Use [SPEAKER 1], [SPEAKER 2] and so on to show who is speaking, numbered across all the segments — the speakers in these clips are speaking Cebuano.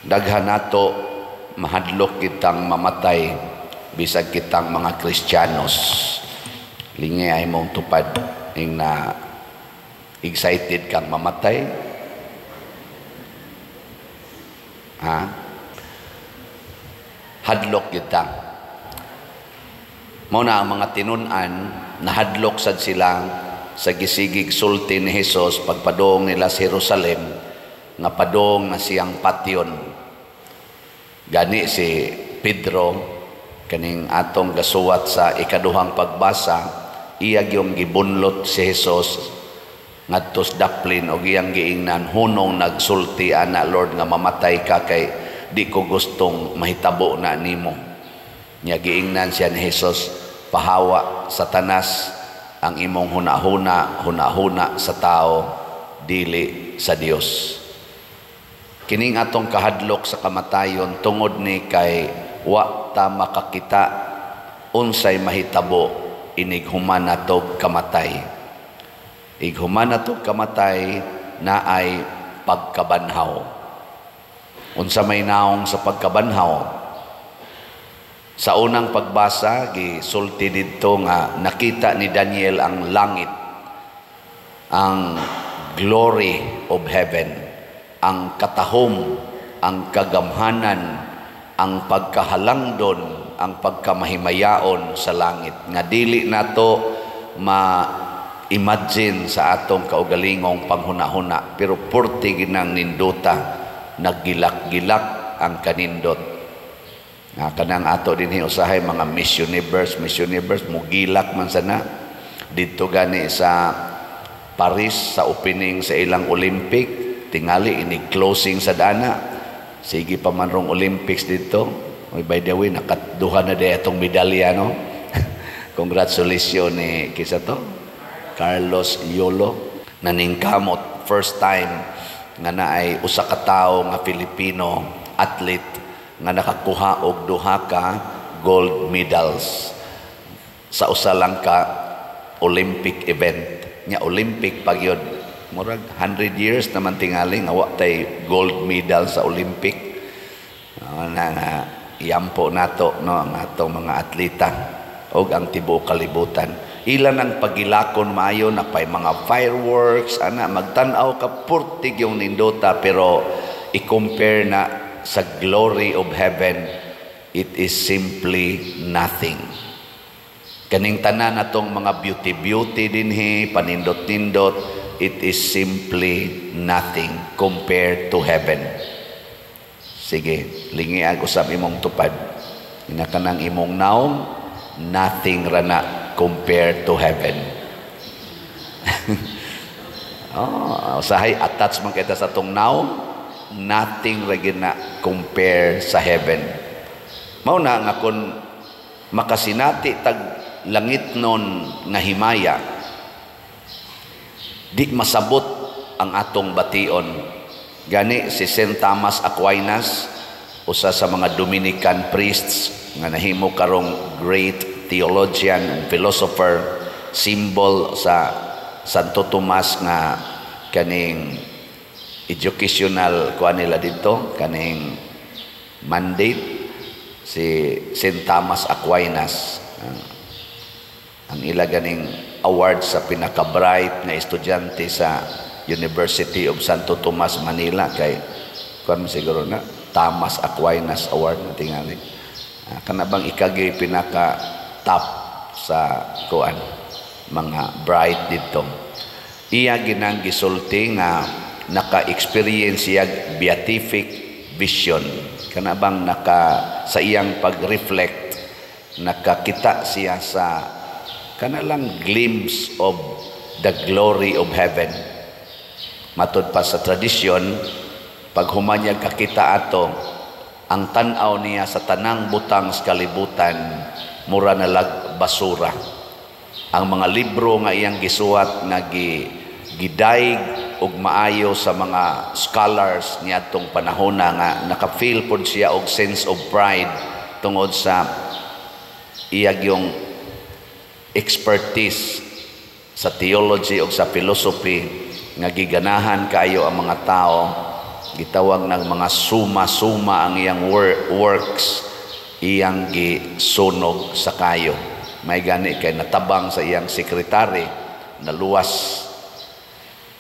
[SPEAKER 1] Daghan nato mahadlok kitang mamatay bisag kitang mga Kristiyanos. Lingi ay mong tupad ning na excited kang mamatay. Ha? Hadlok kita. Mao na ang mga tinun-an, nahadlok sad sila sa gisigig sulti ni Hesus pagpadong nila sa Jerusalem nga padong na siyang patyon. Gani si Pedro, kaning atong gasuwat sa ikaduhang pagbasa, iya gyung gibunlot si Hesus ngadto sa daplin og iyang giingnan, "Hunong nagsulti ana, Lord, nga mamatay ka kay di ko gustong mahitabo na nimo." Nya giingnan siya ni Hesus, "Pahawa, Satanas, ang imong hunahuna, hunahuna sa tao, dili sa Dios." Kining atong kahadlok sa kamatayon tungod ni kay wa ta makakita unsay mahitabo inig human natog kamatay. Ig human natog kamatay naay pagkabanhaw. Unsa may naong sa pagkabanhaw? Sa unang pagbasa, gisulti didto nga nakita ni Daniel ang langit, ang glory of heaven, ang katahom, ang kagamhanan, ang pagkahalangdon, ang pagkamahimayaon sa langit nga dili nato ma-imagine sa atong kaugalingong panghuna-huna, pero purti ginang nindota, naggilak-gilak ang kanindot. Nga kanang ato dinhi usahay mga Miss Universe, Miss Universe mugilak man sana didto gani sa Paris sa opening sa ilang Olympic, tingali ini closing sa dana. Sige pa man rong Olympics dito. Oy, by the way, nakaduha na di atong medalya, no? Congratulations ni kisa to? Carlos Yulo, naningkamot, first time nga naay usa ka tawo nga Filipino athlete nga nakakuha og duha ka gold medals sa usa lang ka Olympic event. Nya Olympic pa gyud, murag 100 years naman tingali nga wa tay gold medal sa Olympic. Na nga iampo nato, no, ang atong mga atleta og ang tibuok kalibutan. Ilan ang pagilakon maayo na pay mga fireworks ana, magtan-aw ka, purtig yung nindota, pero i-compare na sa glory of heaven, it is simply nothing. Kaning tanan natong mga beauty beauty dinhi, panindot-nindot, it is simply nothing compared to heaven. Sige, lingiag usab imong tupad. Ina kanang imong naong, nothing rana compared to heaven. Oh, usahay attach man kita sa atong naong, nothing ra gyud na compare sa heaven. Mao na nga kun makasinati tag langit nun nga himaya, di masabot ang atong bation. Gani si Saint Thomas Aquinas, usa sa mga Dominican priests nga nahimo karong great theologian and philosopher, symbol sa Santo Tomas nga kaning educational kuan nila dito, kaning mandate, si Saint Thomas Aquinas, ang ila ganing award sa pinaka-bright nga estudyante sa University of Santo Tomas Manila kay kuan siguro na Thomas Aquinas Award na tingali. Kana bang ikagay pinaka top sa kuan mga bright dito. Iya ginang gisulti nga naka-experience siya beatific vision. Kana bang naka sa iyang pag-reflect, nakakita siya sa kana lang glimpse of the glory of heaven. Matud pa sa tradisyon, pag humanyag kakita ato, ang tan-aw niya sa tanang butang sa kalibutan mura na lag basura. Ang mga libro nga iyang gisuwat nga gidayeg og maayo sa mga scholars niadtong panahona, nga naka-feel pod siya og sense of pride tungod sa iyag yung expertise sa theology o sa philosophy nga giganahan kaayo ang mga tao. Gitawag ng mga suma-suma ang iyang works, iyang gisunog sa kayo. May gani kay natabang sa iyang sekretary, naluwas.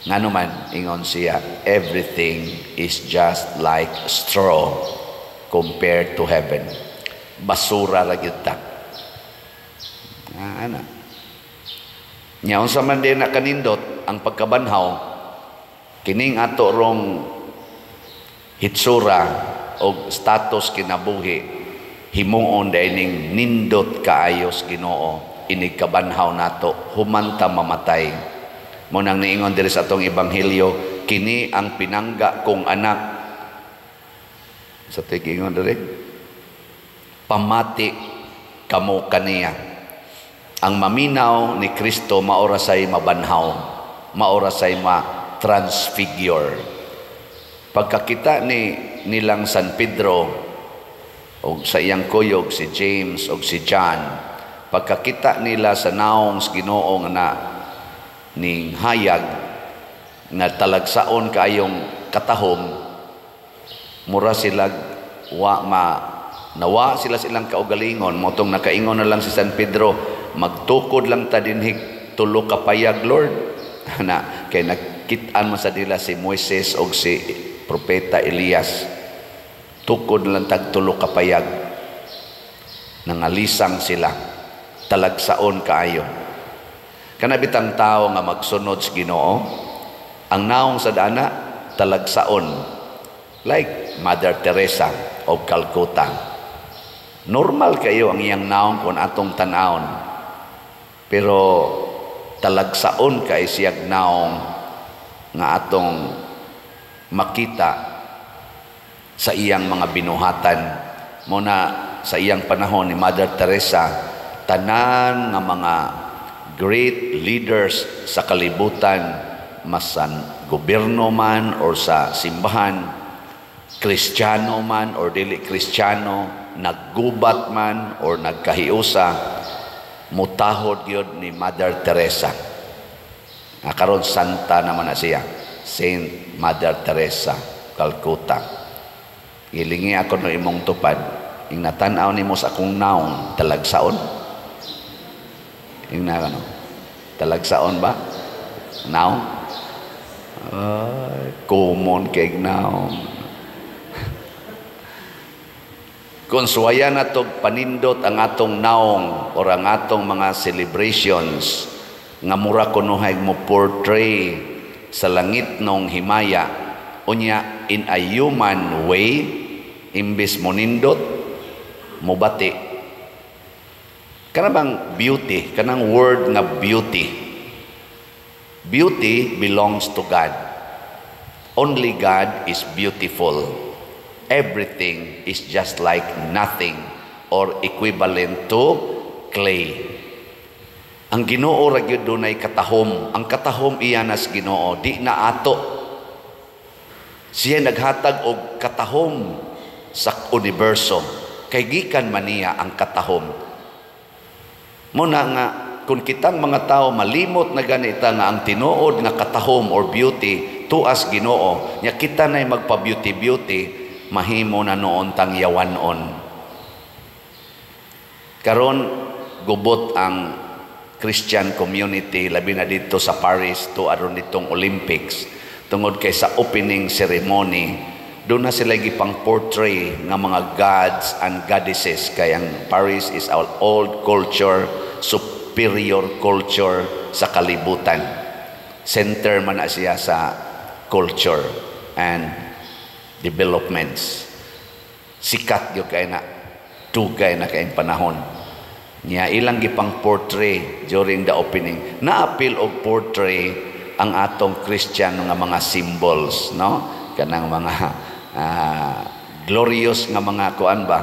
[SPEAKER 1] Ngano man, ingon siya, everything is just like straw compared to heaven. Basura ra gyud ta. Ah, ana. Nya unsa man din na kanindot ang pagkabanhaw, kining ato rong hitsura og status kinabuhi, himuon dai ning nindot kaayos Ginoo inig kabanhaw nato humanta mamatay. Mo nang niingon diri sa atong ebanghelyo, "Kini ang pinangga kong anak." Sa tigingon diri, "Pamati kamo kaniya." Ang maminaw ni Kristo maora say mabanhaw, maora say ma-transfigure. Pagkakita ni nilang San Pedro o sa iyang kuyog si James o si John, pagkakita nila sa naong sa Ginoo nga na ning hayag nga talagsaon kaayong katahom, mura sila wa ma nawa sila silang kaugalingon. Motong nakaingon na lang si San Pedro, "Magtukod lang ta dinhig tulo ka payag, Lord." Na kay nagkit-an man sa dila si Moises og si propeta Elias. "Tukod lang tag tulo ka payag." Nangalisang sila, talagsaon kaayo. Kana bitang tao nga magsunod sa Ginoo, ang naong sa dana talagsaon, like Mother Teresa of Calcutta. Normal kayo ang iyang naong kung atong tan-awon, pero talagsaon kay siyag naong nga atong makita sa iyang mga binuhatan. Mo na sa iyang panahon ni Mother Teresa, tanan nga mga great leaders sa kalibutan, mas sa gobyerno man or sa simbahan, Kristiyano man or dili Kristiyano, naggubat man or nagkahiusa, mutahod gyud ni Mother Teresa. Nga karon santa naman na siya, Saint Mother Teresa Calcutta. Gilingi ako no imong tupad, ing natan-aw nimo sa akong naong, talagsaon. Ing na ano, talagsaon ba? Naong? Ay, common kay naong. Kung suwayan na tog panindot ang atong naong or ang atong mga celebrations nga mura kunuhay mo portray sa langit nong himaya, unya in a human way, imbes mo nindot, mubati. Kana bang beauty, kanang word nga beauty? Beauty belongs to God. Only God is beautiful. Everything is just like nothing or equivalent to clay. Ang Ginoo ra gyud dunay katahom. Ang katahom iya nas Ginoo, di na ato. Siya naghatag og katahom sa universo. Kay gikan man niya ang katahom. Muna nga kung kitang mga tao malimot na ganita nga ang tinuod nga katahom or beauty tuas Ginoo, nya kita na'y magpa-beauty beauty, mahimo na noon tang yawanon. Karon gubot ang Christian community, labi na dito sa Paris to aron ditong Olympics, tungod kay sa opening ceremony doon na sila gipang portray nga mga gods and goddesses, kay ang Paris is our old culture, superior culture sa kalibutan. Center man na siya sa culture and developments. Sikat gyud kay na, dugay na kayong panahon. Nya ilang gipang portray during the opening. Naapil og portray ang atong Christian nga mga symbols, no? Kanang mga glorious nga mga kuan ba.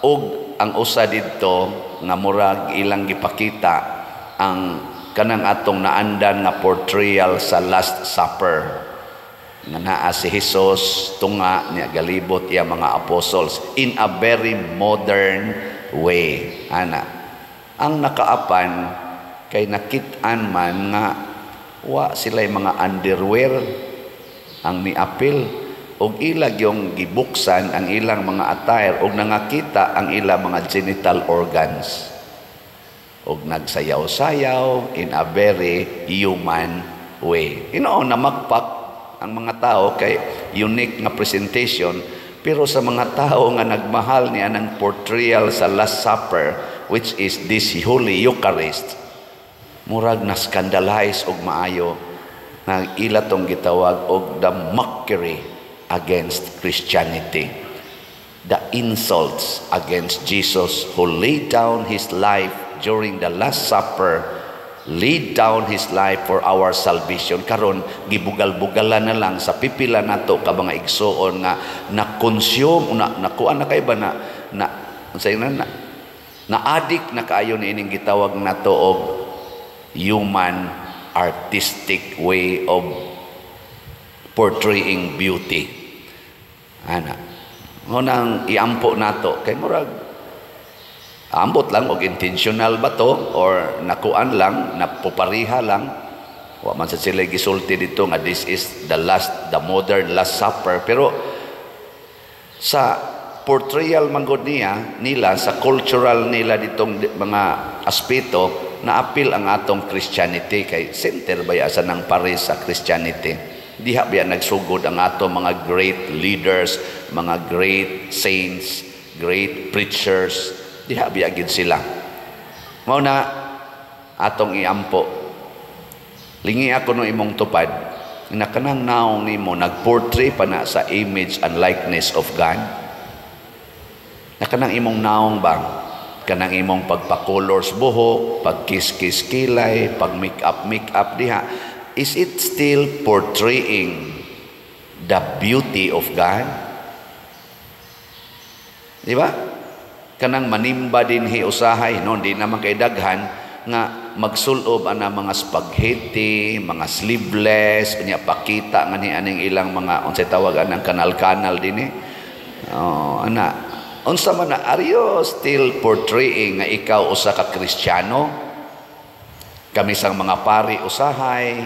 [SPEAKER 1] Og ang usa didto nga murag ilang gipakita ang kanang atong naandan nga portrayal sa Last Supper, nga naa si Jesus tunga niya, galibot iya mga apostles in a very modern way. Ana ang nakaapan kay nakit-an man nga wa sila mga underwear ang miapil. Ug ila gyung gibuksan ang ilang mga attire ug nangakita ang ilang mga genital organs ug nagsayaw-sayaw in a very human way. Inoon namakpak ang mga tao kay unique nga presentation, pero sa mga tao nga nagmahal niya ng portrayal sa Last Supper, which is this Holy Eucharist, murag na scandalize og maayo nga ila tong gitawag og the mockery against Christianity, the insults against Jesus, who laid down his life during the Last Supper, laid down his life for our salvation. Karon gibugal-bugalan na lang sa pipila nato ka mga igsuon nga na-consume na, nakuan na kay ba na na unsay na na, na addict na kaayo ni ining gitawag nato og human artistic way of portraying beauty, ana. Mo nang iampo nato kay murag ambot lang og intentional ba to or nakuan lang, napupariha lang. Wa man sa sila gisulti dito nga this is the modern Last Supper, pero sa portrayal manggod niya nila sa cultural nila ditong mga aspeto, naapil ang atong Christianity kay center ba sa ng Paris sa Christianity. Diha biya nagsugod ang atong mga great leaders, mga great saints, great preachers? Diha biya gid sila? Mao na atong iampo. Lingi ako no imong tupad na kanang naong nimo nagportray pa na sa image and likeness of God? Na kanang imong naong ba, kanang imong pagpa-colors buhok, pagkiskis kilay, pag make-up make-up diha, is it still portraying the beauty of God? Di ba? Kanang manimba dinhi usahay, no, di naman kay daghan nga magsulob ana mga spaghetti, mga sleeveless, unya pakita nga ni aning ilang mga unsay tawag anang kanal-kanal dinhi. Oh, ana. Unsa man na, are you still portraying nga ikaw usa ka Kristiyano? Kami sang mga pari usahay,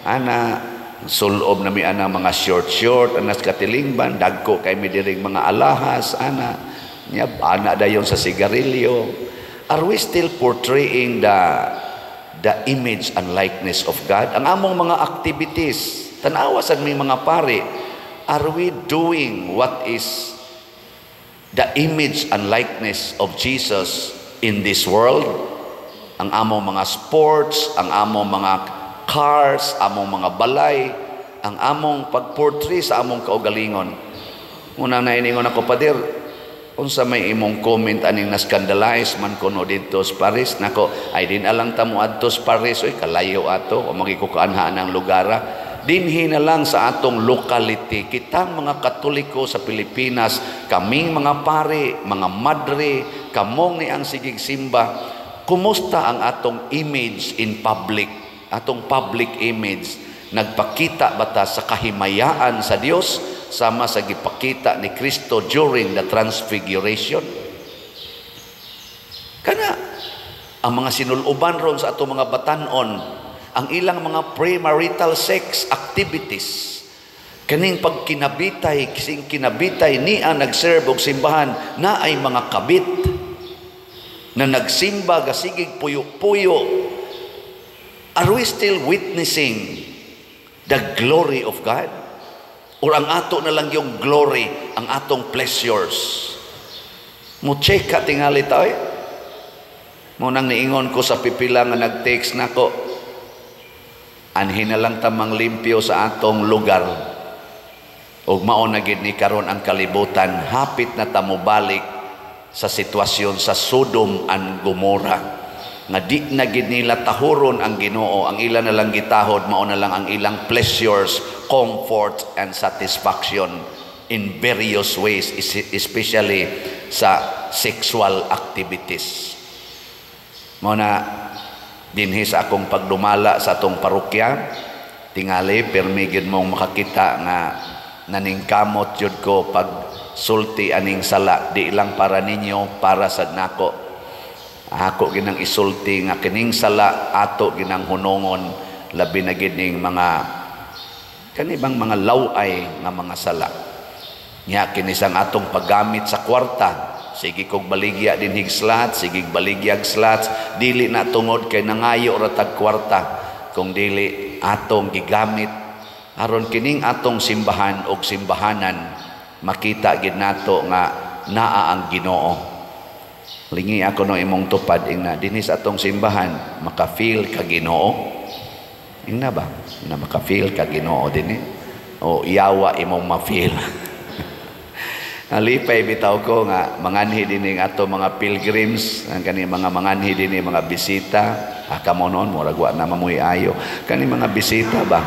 [SPEAKER 1] ana, sulob nami ana mga short short, anas katilingban, dagko kay mi diring mga alahas, ana. Nya ana dayon sa sigarilyo. Are we still portraying the image and likeness of God? Ang among mga activities, tanawa sad may mga pari, are we doing what is the image and likeness of Jesus in this world? Ang among mga sports, ang among mga cars, among mga balay, ang among pagportray sa among kaugalingon. Unang nainingon ako, "Pader, unsa may imong comment aning na-scandalize man kuno didto sa Paris?" Nako, ay din alang ta mo adto sa Paris, oy, kalayo ato o magikukaanhaan ang lugara. Dinhi na lang sa atong locality, kitang mga Katoliko sa Pilipinas, kaming mga pare, mga madre, kamong ni ang sigig simba, kumusta ang atong image in public, atong public image? Nagpakita ba ta sa kahimayaan sa Dios sama sa gipakita ni Kristo during the Transfiguration? Kana ang mga sinuluban ron sa atong mga batanon, ang ilang mga premarital sex activities, kaning pagkinabitay, kising kinabitay niya nagserve og simbahan na ay mga kabit na nagsimba gasigig puyo-puyo. Are we still witnessing the glory of God? Or ang ato na lang yung glory, ang atong pleasures? Mo check ka tingali ta oy. Mo nang niingon ko sa pipila nga nag-text nako, anhi na lang tamang limpyo sa atong lugar. Ug mao na gid ni karon ang kalibutan, hapit na ta mobalik sa sitwasyon sa Sodom and Gomorrah nga di na gid nila tahuron ang Ginoo. Ang ila na lang gitahod mao na lang ang ilang pleasures, comfort and satisfaction in various ways, especially sa sexual activities. Mao na dinhi sa akong pagdumala sa atong parokya, tingali permi gyud mong makakita nga naningkamot jud ko pag sulti aning sala, di lang para ninyo, para sad nako. Ako ginang isulti nga kining sala ato ginang hunongon, labi na gid ning mga kanibang mga laway nga mga sala. Nya kinisang atong paggamit sa kwarta. Sige kog baligya dinhig slot, sige baligyag slots, dili na tungod kay nangayo ra tag kwarta, kung dili atong gigamit aron kining atong simbahan og simbahanan makita gid nato nga naa ang Ginoo. Lingi ako no imong tupad, ingna dinhi sa atong simbahan maka-feel ka Ginoo. Ingna ba? Na maka-feel ka Ginoo dinhi? O yawa imong ma-feel? Nalipay bitaw ko nga manganhi dinhi ato mga pilgrims, ang kani mga manganhi dinhi, mga bisita. Ah, kamo noon murag wa na mamoy ayo. Kani mga bisita ba?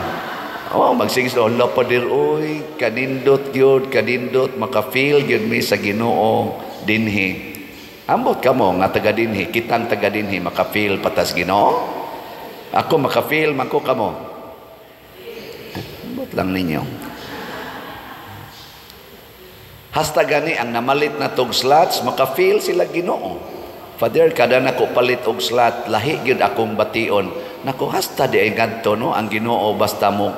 [SPEAKER 1] Oh, magsige sila, "Hala, pader oy, kanindot gyud, kanindot, maka-feel gyud mi sa Ginoo dinhi." Ambot kamo nga taga dinhi, kitang taga dinhi, maka-feel patas Ginoo? Ako maka-feel man ko, kamo? Ambot lang ninyo. Hasta gani ang namalit na tog slots, maka-feel sila Ginoo. "Father, kada nako palit og slot, lahi gyud akong bation." Nako, hasta di ay ngadto no ang Ginoo, basta mo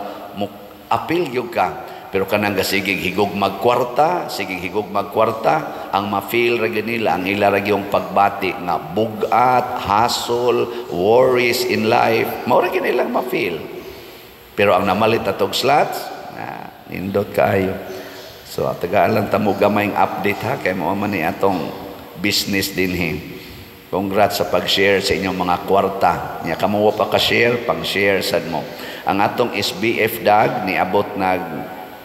[SPEAKER 1] apil gyud ka. Pero kanang gasigig higog magkwarta, sige higog magkwarta, ang ma-feel ra gyud nila ang ila ra gyung pagbati nga bugat, hassle, worries in life, mao ra gyud nilang ma-feel. Pero ang namalit na tog slots, na nindot kaayo. So tagaan lang tamo gamayng update ha, kay mao man ni atong business dinhi. Congrats sa pag-share sa inyong mga kwarta. Nya kamo wa pa ka-share, pang-share sad mo. Ang atong SBF dag niabot nag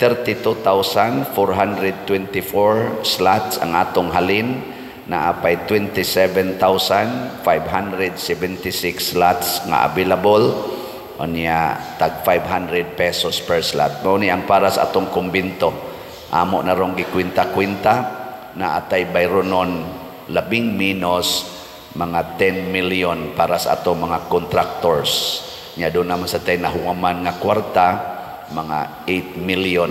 [SPEAKER 1] 32,424 slots ang atong halin, na apay 27,576 slots nga available. Unya tag 500 pesos per slot. Mao ni ang para sa atong kumbinto. Amo na rong gikwinta-kwinta na atay bayronon labing minus mga 10 million para sa atong mga contractors. Nya doon naman sa tay nahuwaman nga kwarta, mga 8 million.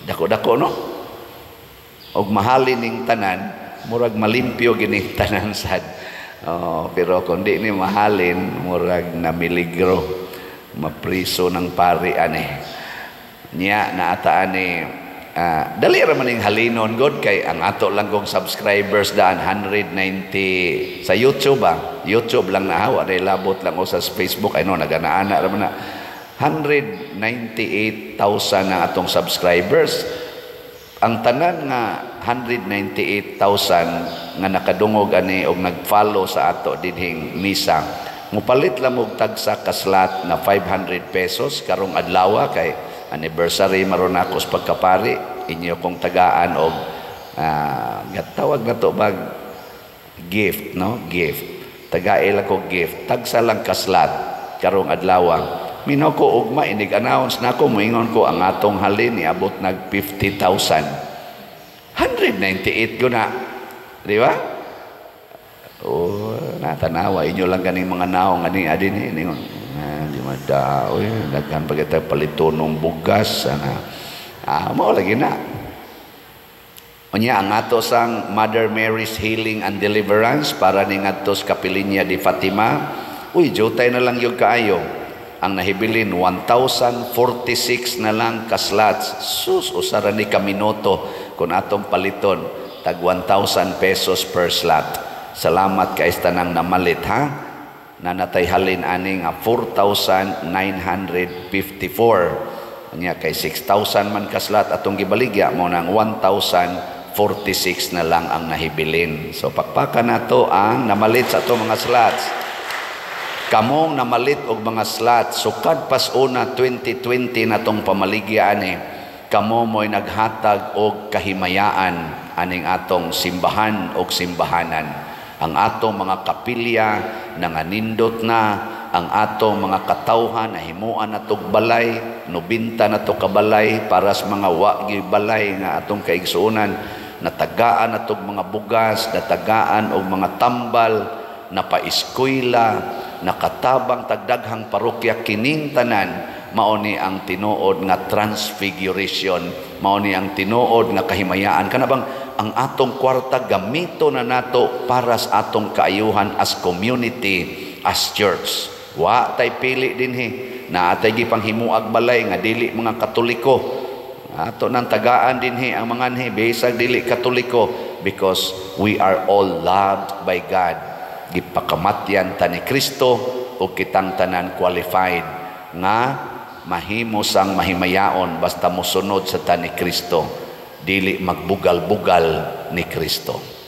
[SPEAKER 1] Dako-dako no? Og mahalin ning tanan, murag malimpyo gini tanan sad. Oh, pero kung di ni mahalin, murag namiligro, mapriso ng pari ani. Nya naataan ni dali ra man ning halinon god, kay ang ato lang kong subscribers daan 190 sa YouTube ah. YouTube lang na hawa dai labot lang o sa Facebook ay no nagana-ana ra man na 198,000 ang atong subscribers. Ang tanan nga 198,000 nga nakadungog ani og nag-follow sa ato dinhing misa, mupalit lang og tagsa ka slot na 500 pesos karong adlaw kay anniversary maron ako sa pagkapari, inyo kong tagaan og gatawag na to bag gift no, gift, tagae lang ko gift, tagsa lang ka slot karong adlaw. Minaw ko ugma, inig-announce na ako, moingon ko ang atong halin niabot nag 50,000. 198 ko na. Di ba? Oh, natanawa inyo lang ganing mga naong ani adin eh ningon. Ah, di mada, oy, daghan pa kita palitonong bugas ana. Ah, mao lagi na. Unya ang ato sang Mother Mary's Healing and Deliverance para ni ngadto sa Kapilinya di Fatima. Uy, jutay na lang yung kaayo. Ang nahibilin 1,046 na lang ka slots. Sus, usara ni ka minuto kung atong paliton tag 1,000 pesos per slot. Salamat kay tanang namalit ha. Nanatay halin ani nga 4,954. Nya kay 6,000 man ka slot atong gibaligya, mo nang 1,046 na lang ang nahibilin. So pakpakan nato ang namalit sa atong mga slots. Kamong namalit og mga slot sukad pas una 2020 natong pamaligya ani, kamo mo'y naghatag og kahimayaan aning atong simbahan og simbahanan. Ang atong mga kapilya nanganindot na, ang atong mga katawhan nahimuan na tog balay, 90 na to kabalay para sa mga wa balay nga atong kaigsuonan, natagaan na tog mga bugas, natagaan og mga tambal, napaeskwela, nakatabang tagdaghang parokya. Kining tanan mao ni ang tinuod nga transfiguration, mao ni ang tinuod nga kahimayaan. Kana bang ang atong kwarta gamito na nato para sa atong kaayuhan as community, as church. Wa tay pili dinhi na atay gipanghimuag balay nga dili mga Katoliko. Ato nang tagaan dinhi ang mga anhi bisag dili Katoliko, because we are all loved by God. Gipakamatyan ta ni Kristo ug kitang tanan qualified nga mahimo sang mahimayaon basta mosunod sa ta ni Kristo, dili magbugal-bugal ni Kristo.